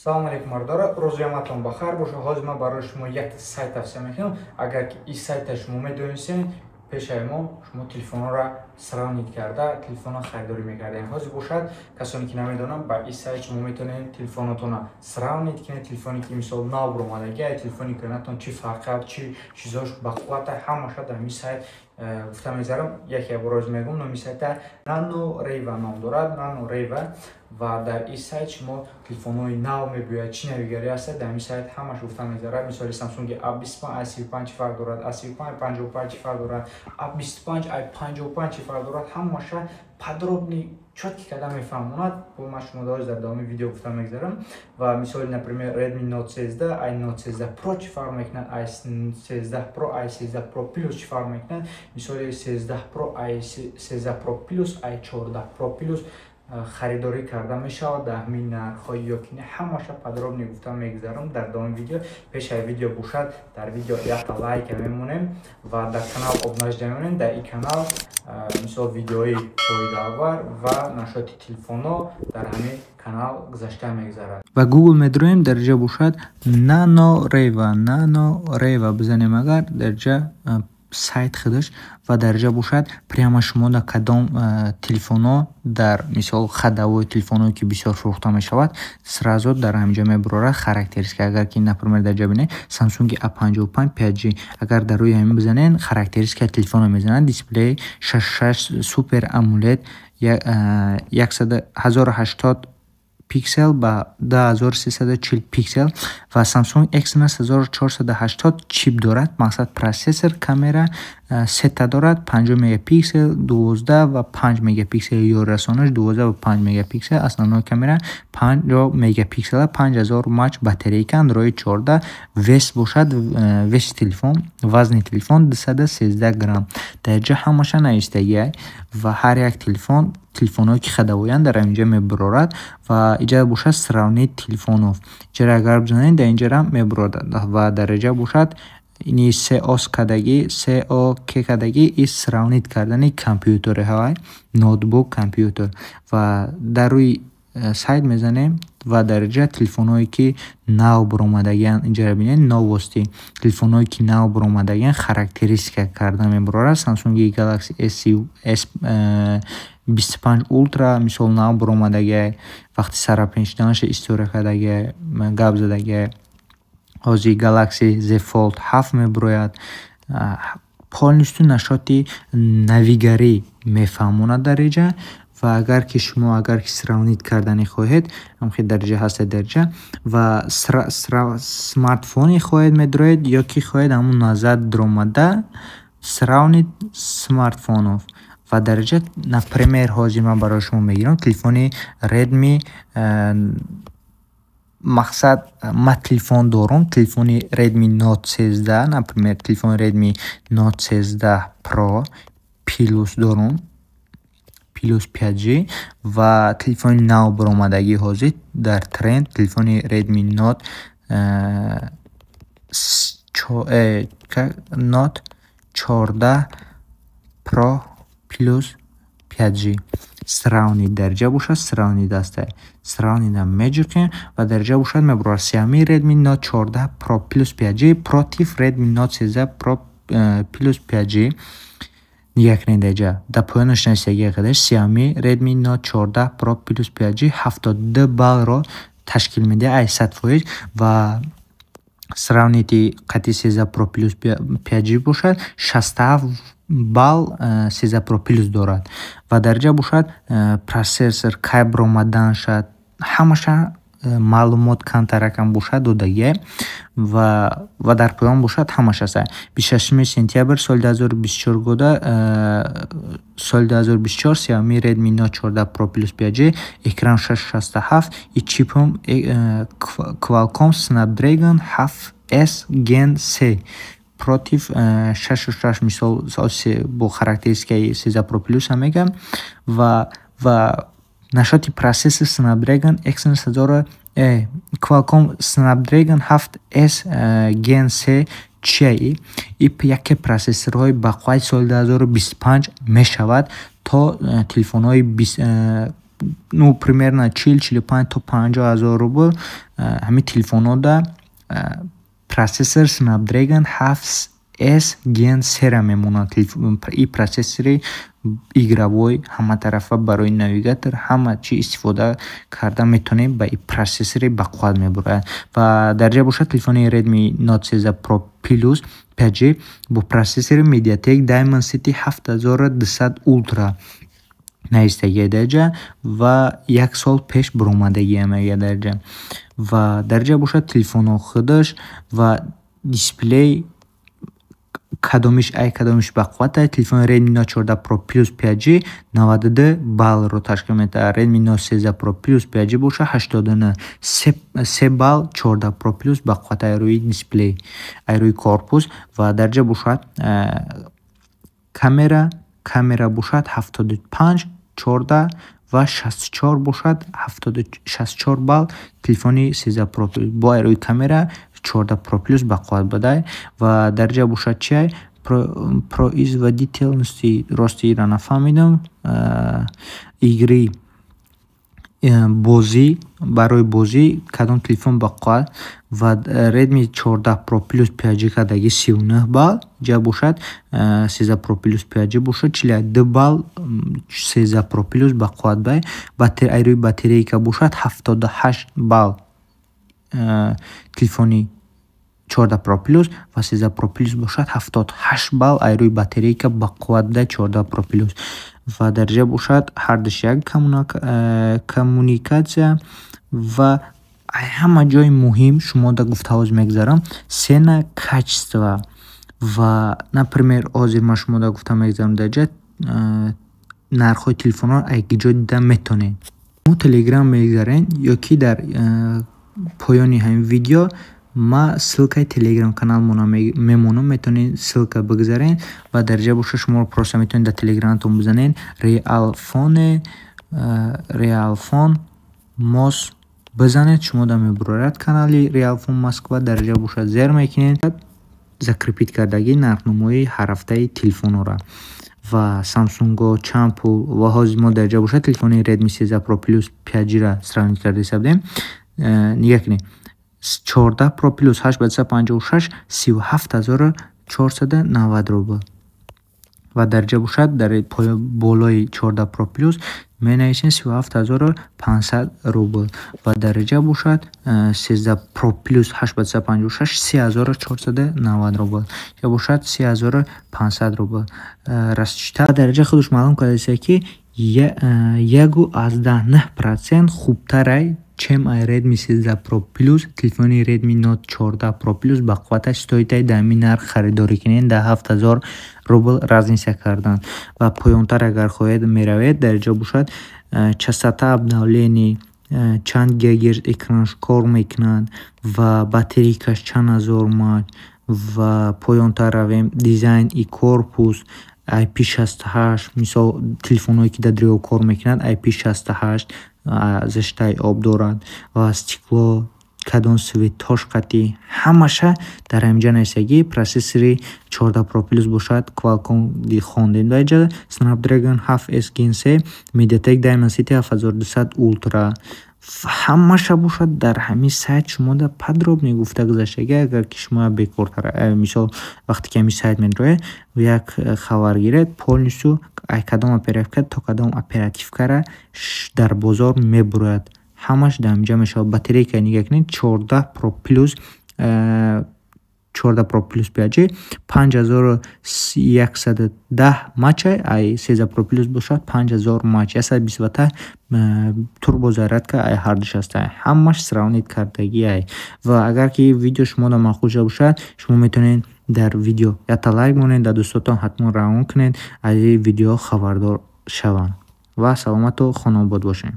Салому алейкум, бардора, рӯзияматон ба хайр боша. Ҳозир ман барои шумо як сайт тавсия мекунам. Агар ки ин сайта шумо медонистед, пешаи мо шумо телефонҳоро сравнить карда, телефонро харидорӣ мекардем. Ҳозир бошад, касоне ки намедонанд, ба ин сайт шумо метавонед телефонотонро сравнить кунед. Телефоне ки, мисол, нав баромадаги, ай телефони кӯҳнатон чӣ фарқият, чӣ чизош бақуввата, ҳамаша дар ҳамин сайт гуфта мегзарам. Яке бороз мегӯм, номи сайта Нано Рева ном дорад, Нано Рева. Ва дар ин сайт шумо телефонҳои нав мебиёяд, чӣ навигарӣ ҳастад, дар ҳамин сайт ҳамаш гуфта мегзарад. Мисоли, Samsung A25 ай 35 чӣ фарқ дорад, A35 55 чӣ фарқ дорад, A25 ай 55 чӣ фарқ дорад, ҳамаша подробный, чётко карда мефаҳмонад. Бо ман шумо дар давоми видео гуфта мегзарам. Ва мисоли, например, Redmi Note 13 ай Note 13 Pro чӣ фарқ мекунад, ай 13 Pro ай 13 Pro Plus чӣ фарқ мекунад, мисоли, 13 Pro ай 13 Pro Plus, ай 14 Pro Plus харидорӣ карда мешавад дар ҳамин нархҳои ё ки не, ҳамаша подробно гуфта мегузарам дар давоми видео. Пешаи видео бошад, дар видео якта лайка мемонем ва дар канал обуна шуда мемонем. Дар ин канал, мисол, видеои фоидаовар ва нашоти телефонҳо дар ҳамин канал гузашта мегузарад. Ва Google медроем, дар ҷа бошад Нано Рева, Нано Рева бизанем агар, дар ҷа сайт худаш ва дар ҷа бошад прямо шумо дар кадом телефонҳо, дар мисол, ходовой телефонҳое ки бисёр фурӯхта мешавад, сразу дар ҳаминҷо мебарорад характеристика. Агар ки, например, дар ҷа бинед, Samsung A55 5G, агар дар рӯи ҳамин бизанед, характеристикаи телефонро мезанад: дисплей 6.6 Super AMOLED, 1080 пиксел ба 2340 пиксел ва Samsung Exynos 1480 чип дорад, мақсад, процессор, камера сета дорад, 50 мегапиксел, 12 ва 5 мегапиксел, ёрирасонаш 12 ва 5 мегапиксел, основной камера 50 мегапиксела, 5000 мАч батарейка, Android 14. Вес бошад, веси телефон, вазни телефон 213 грамм. Дар ҷа ҳамаша навистагиай ва ҳар як телефон, телефонҳое ки ходовой анд, дар инҷа мебарорад. Ва иҷа бошад сравнить телефонов, иҷара агар бизанед, дар инҷара мебарорад. Ва дар иҷа бошад ини сос кардагӣ, со к кардагӣ, и сравнить кардани компютерҳои ноутбук, компютер. Ва дар рӯи сайт мезанем ва дар инҷа телефонҳое ки нав баромадагианд, инҷаро бинед, новости, телефонҳое ки нав баромадагианд, характеристика карда мебарорад. Samsung Galaxy S 25 Ultra, мисол, нав баромадагиай, вақти сарапешиданаша история кардагиай, гап задагиай. Ҳозир Galaxy Z Fold 7 мебарояд. Полностью нашоти навигарӣ мефаҳмонад дар инҷа. Ва агар ки шумо, агар ки сравнить карданӣ хоҳед, ҳамхел дар инҷа ҳастед, дар инҷа ва смартфоне хоҳед, медроед, ё ки хоҳед, ҳамун назар даромада, сравнить смартфонов. Ва дар инҷа, например, ҳозир ман барои шумо мегирам телефони Redmi. Мақсад, ман телефон дорум, телефони Redmi Note 13, например, телефони Redmi Note 13 Pro Plus дорум, Plus 5G. Ва телефони нав баромадагӣ, ҳозир дар тренд, телефони Redmi Note 14 Pro Plus 5G сравнить. Дар ҷа бошад сравнить аста, сравнить меҷуқем ва дар ҷа бошад мебарорад Xiaomi Redmi Note 14 Pro Plus 5G против Redmi Note 13 Pro Plus 5G. Нигоҳ кунед, дар ҷа дар поёнаш нависагии қадаш Xiaomi Redmi Note 14 Pro Plus 5G 72 баллро ташкил медиҳад ай 100% ва сравнить қати 13 Pro Plus 5G бошад, 67 балл 13 Pro Plus дорад. Ва дар ҷа бошад процессор кай баромаданша, ҳамаша маълумот камтаракам бошад додагия. Ва дар поён бошад ҳамаш аст. 26 сентябр соли 2024 года, соли 2024, Xiaomi Redmi Note 14 Pro Plus 5G, экран 6.67 и чипом Qualcomm Snapdragon 7S Gen 3 против 6.6, мисол, бо характеристикаи 13 Pro Plus ҳам мегам. Ва нашоти процессор Snapdragon Exynos 1000, Qualcomm Snapdragon 7S Gen 3 чия? И яке процессорҳои бақуввати соли 2025 мешавад то телефонҳои ну, примерно 40, 45 то 50 ҳазор рубл ҳамин телефонҳода процессор Snapdragon 7S Gen 3 мемонад. И процессори игровой, ҳаматарафа, барои навигатор, ҳама чи истифода карда метавонем, ба и процессори бақувват мебурад. Ва дар ҷа бошад, телефони Redmi Note 13 Pro Plus 5G бо процессори MediaTek Dimensity 7200 Ultra навистагия дар ҷа ва як сол пеш баромадагия мега дар ҷа. Ва дар ҷа бошад, телефонҳо худаш ва дисплей кадомиш ай кадомиш бақувват. Телефони Redmi Note 14 Pro Plus 5G 92 баллро ташкил медиҳад, Redmi Note 13 Pro Plus 5G бошад, 89, 3 балл 14 Pro Plus бақувват ай рӯи дисплей, ай рӯи корпус. Ва дар ҷа бошад, камера бошад, 75 14 ва 64 бошад, 64 балл телефони 13 Pro Plus. Бо ай рӯи камера 14 Pro Plus бақувват будай. Ва дар ҷа бошад, чиай производительности, рости ира нафаҳмидам, игры, бозӣ, барои бозӣ кадом телефон бақувват. Ва Redmi 14 Pro Plus 5G кардаги 39 балл, ҷа бошад, 13 Pro Plus 5G бошад, 42 балл 13 Pro Plus бақувват бай. Ай рӯи батарейка бошад, 78 балл телефони 14 Pro Plus ва 13 Pro Plus бошад, 78 балл ай рӯи батарейка бақувват буда 14 Pro Plus. Ва дар ҷа бошад, ҳардуш як коммуникатсия. Ва ҳама ҷои муҳим шумо да гуфта ҳозир мегузарам: цена, качество. Ва, например, ҳозир ман шумо да гуфта мегузарам, дар ҷа нархҳои телефонҳоро ай ҷо дида метавонед. Шумо Телеграм мегузарен ё ки дар поёни ҳамин видео ма ссылкаи Телеграм каналмона мемонам, метавонед ссылка бигузарен. Ва дар ҷа боша, шумо просто метавонед дар Телеграматон бизанед Реалфон Мос бизанед, шумо да мебурорад канали Реалфон Москва. Дар ҷа бошад, зер мекунед, закрепить кардагӣ нархномои ҳарҳафтаи телефонҳоро ва Самсунго чанд пул. Ва ҳозир мо дар ҷа бошад, телефони Redmi 13 Pro Plus 5G-ра сравнить карда ҳисабдем. Нигаҳ кунед: 14 Pro Plus 8 ба 256, 37 490 рубл. Ва дар ҷа бошад, дар болои 14 Pro Plus менависем 37 500 рубл. Ва дар ҷа бошад, 13 Pro Plus 8 ба 256, 30 490 рубл, ё бошад, 30 500 рубл расчита. Дар ҷа худаш маълум кардааст, ки 1,9% хубтарай, чем ай Redmi 13 Pro Plus телефони Redmi Note 14 Pro Plus бақувваташ. Стоит ай дар ҳамин нарх харидорӣ кунед, дар 7000 рубл разница кардан. Ва поёнтар агар хоҳед меравед, дар ҷо бошад, частота обновлений чанд гигагерц, экранаш кор мекунад ва батарейкаш чанд ҳазор мАч. Ва поёнтар равем, дизайн и корпус, IP68, мисол, телефонҳое ки дар дарё кор мекунанд, IP68 защитаи об дорад. Ва стекло кадом цветош қатӣ, ҳамаша дар ҳаминҷа нависагӣ. Процессори 14 Pro Plus бошад, Qualcomm хондем дар инҷа, Snapdragon 7S Gen 3, MediaTek Dimensity 7200 Ultra, ҳамаша бошад, дар ҳамин сайт шумо подробно гуфта гузаштагӣ. Агар ки шумо бекортар, мисол, вақте ки ҳамин сайт медроед, як хабар гиред полностью, ай кадом оперативка то кадом оперативкара дар бозор мебурояд, ҳамаш дар ҳаминҷа мешавад. Батарейка нигаҳ кунед: 14 Pro Plus, 14 Pro Plus 5G 5110 мАча, ай 13 Pro Plus бошад, 5000 мАч, 120 ватта турбозарядка ай ҳардуш ҳаста, ҳамаш сравнить кардагӣ ай. Ва агар ки видео шуморо маъқул шуда бошад, шумо метавонед дар видео якта лайк монед, дар дӯстотон ҳатман равон кунед, аз ин видеоҳо хабардор шаванд. Ва саломату хонобод бошед.